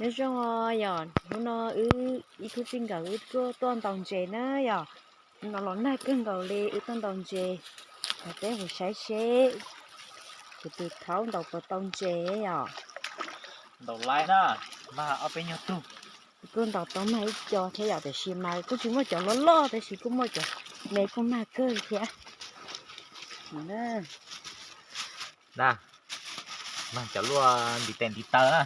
Nyob zoo yom, hnub no wb ib khub txij nkawm wb tuaj ntaus ntses na yom. Hnub no los nag kawg nkaus li, wb tuaj ntaus ntses, peb mus saib seb kuv tus thaub ntaus puas tau ntses yom. Ntaus laib na, mag ob peb nyuag tug. Kuj ntaus tau mag ib co thiab yom, tiam sis mas kuj tsis muaj cov loj loj, tab sis kuj muaj cov me kuj mag kawg thiab. Na, mag cov luaj ntiv tes ntiv taw na.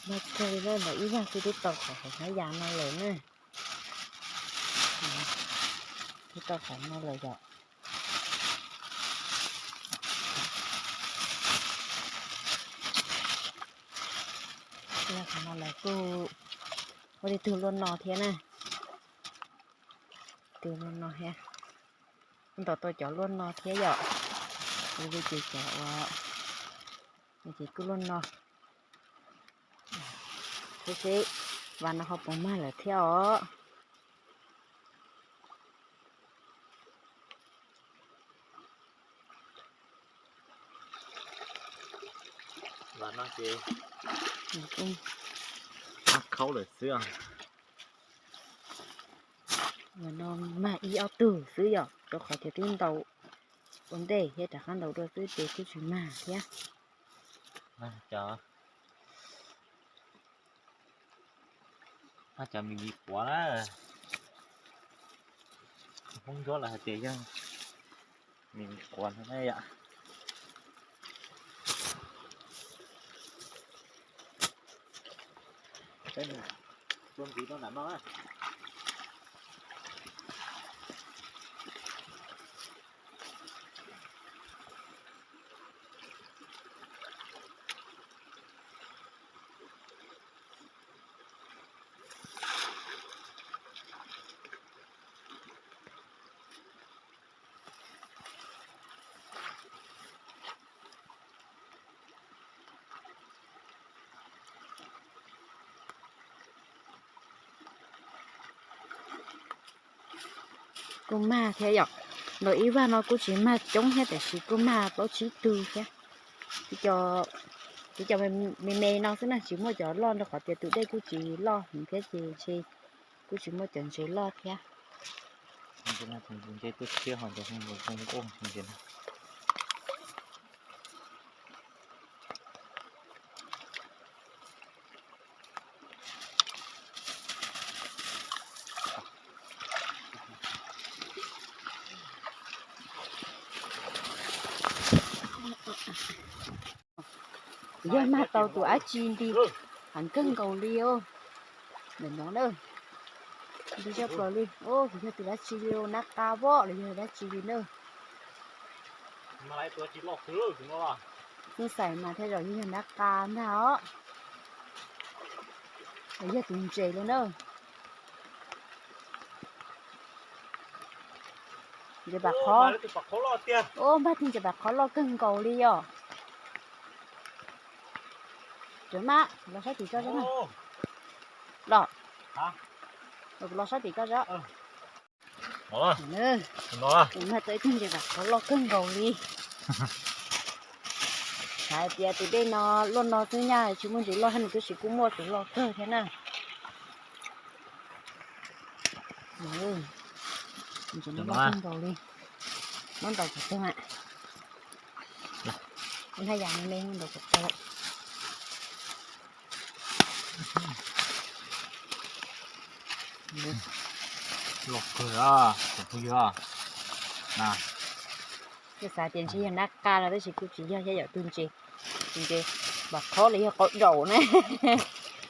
Mag kawg li na, ntawm ib zag xwb twb tau qhov hauv hnab yas no lawm na. Twb tau qhov no lawm yom. Qhov no lawm kuj ua li tug luaj no thiab na. Tug luaj no thiab. Ntaus tau cov luaj no thiab yom. Ua li ces cov uas no ces kuj luaj no. Seb seb vas no ho puas mag lawm thiab os. Vas no ces mag khaub lawm xwb. Vas no mag ib ob tug xwb yom, rau qhov tias twb ntaus ua ntej thiab rov qab ntaus dua xwb ces kuj tsis mag thiab. Mag cov, mag cov me me quav na. Hmoob Nruab lawv hais tias yog me me quav no na yom. Peb mus tua ntxiv rau nram no na. Kuj mag thiab yom. Ntaus ib vag no kuj tsis mag coob thiab, tiam sis kuj mag plaub tsib tug thiab. Kuv cov, kuv cov me me no xwb na, tsis muaj cov loj rau qhov tias tus dej kuj tsis loj heev thiab ces ntshe kuj tsis muaj cov ntses loj thiab. Ntses tuaj tshiab ho ntses zoo nkauj ntses na. Kuv yog mag tau tus dab tsi nti heev kawg nkaus li os. Ntawm no na, nti zaj plaws li. Kuv yog tus dab tsi li, nab qa voj los yog dab tsi li na. Xyoo xais mas tej zaum yeej yog nab qa ntag os. Los yog tus ntses los na. Ntses pam qhov, ub, npaj tug ntses pam qhov loj kawg nkaus li os. Tsuav mas los sab tim ko, los, los sab tim ko. Npaj tau ib tug ntses pam qhov loj kawg nkaus li. Hais tias tus dej no luaj no xwb nyaj tsis muaj ntses loj, nws twb tsis kuj muaj tus loj kawg thiab na. Ntses no loj kawg nkaus li. Muab ntaus kuv tug, hnab yas me me muab ntaus kuv tug. Loj kawg os, tus phooj ywg. Yog xav tias ntshe yog nab qa no tab sis kuj tsis yog, yog yam tus ntses, tus ntses pam qhov los yog qau daum na.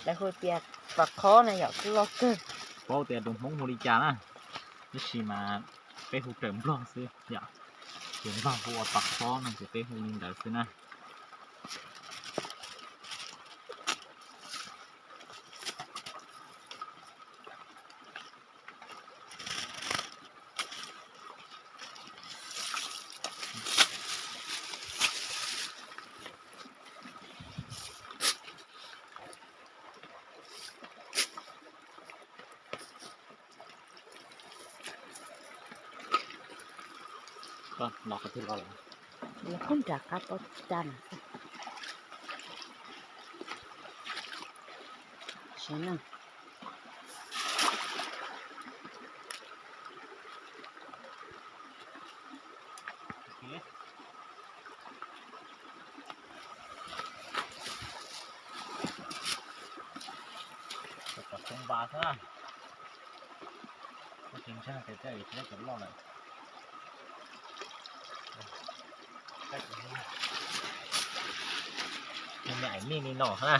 Lawv hu tias pam qhov na yom, kuj loj kawg. Paub tias tus Hmoob hu li cas na, tab sis mas peb hu raws Nplog xwb yom. Ces Nplog hu ua pam qhov no ces peb hu li ntawd xwb na. Los qhov twg los lawm? Los qhov nram qab pob tag no xwb. Tsev na. Cov xyoob vas xwb na. Kuv tsis ntseeg tias tej cov loj lawm. Nws me aim mij li no na.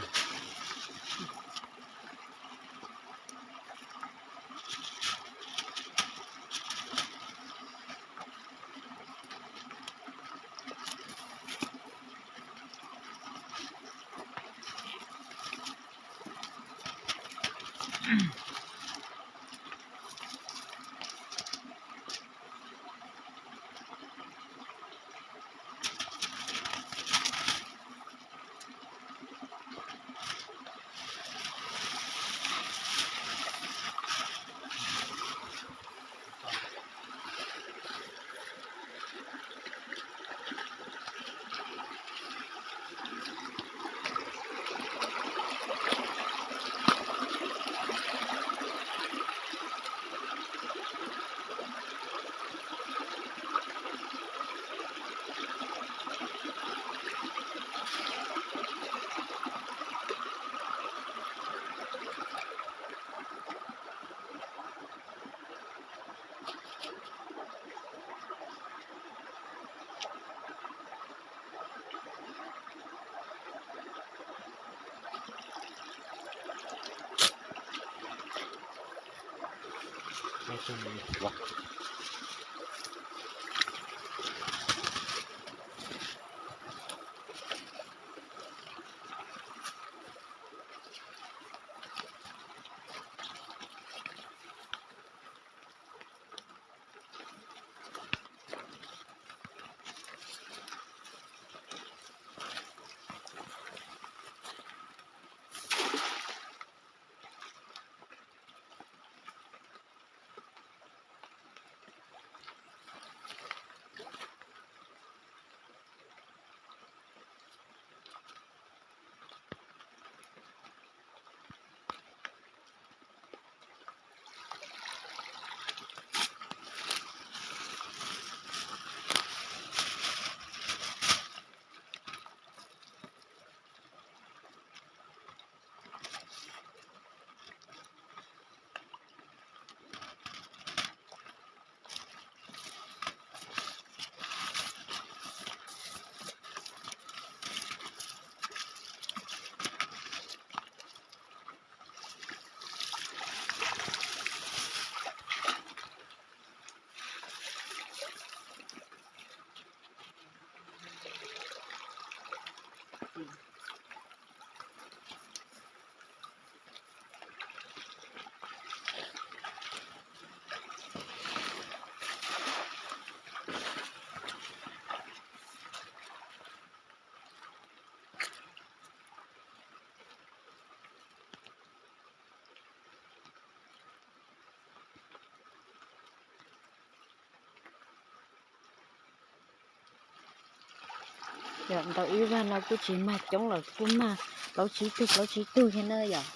Yog ntau ib vag no kuj tsis mag coob lawm, kuj mag plaub tsib tug plaub tsib tug thiab na yom.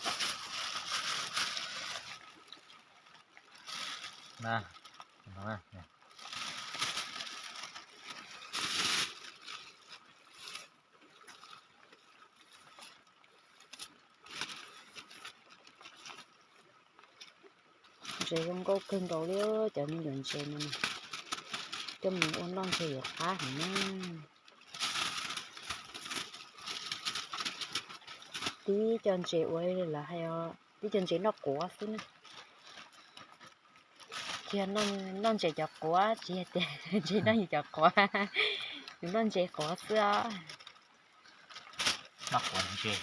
Ntses zoo nkauj kawg nkaus li cov me nyuam ntses no, coj mus ua noj ntshe yuav qab heev na. Tib co ntses ua lawv hais, tib co ntses noj quav xwb na. Kiag noj ntses cov quav, tsis yog tias ntses noj yus cov quav, yus noj ntses quav xwb os. Noj quav ntses.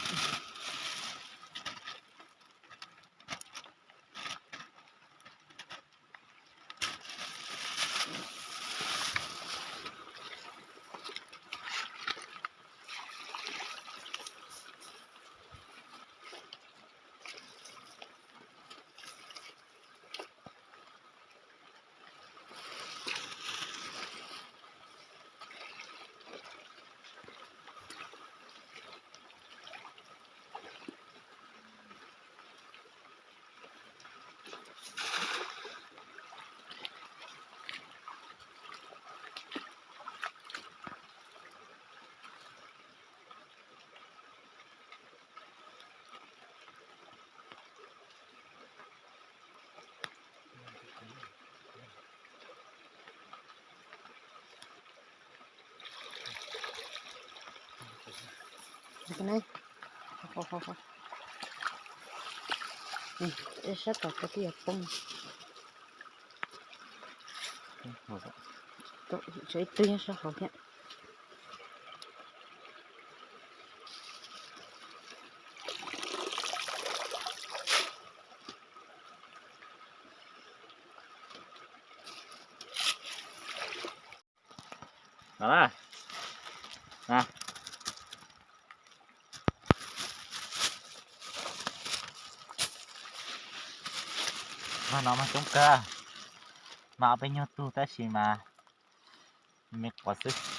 Sab tom ko twb yuav poob. Tshuav ib tug nyob sab hauv thiab. Mas no mas coob kawg, mas ob peb nyuag tug tab sis mas me quav xwb.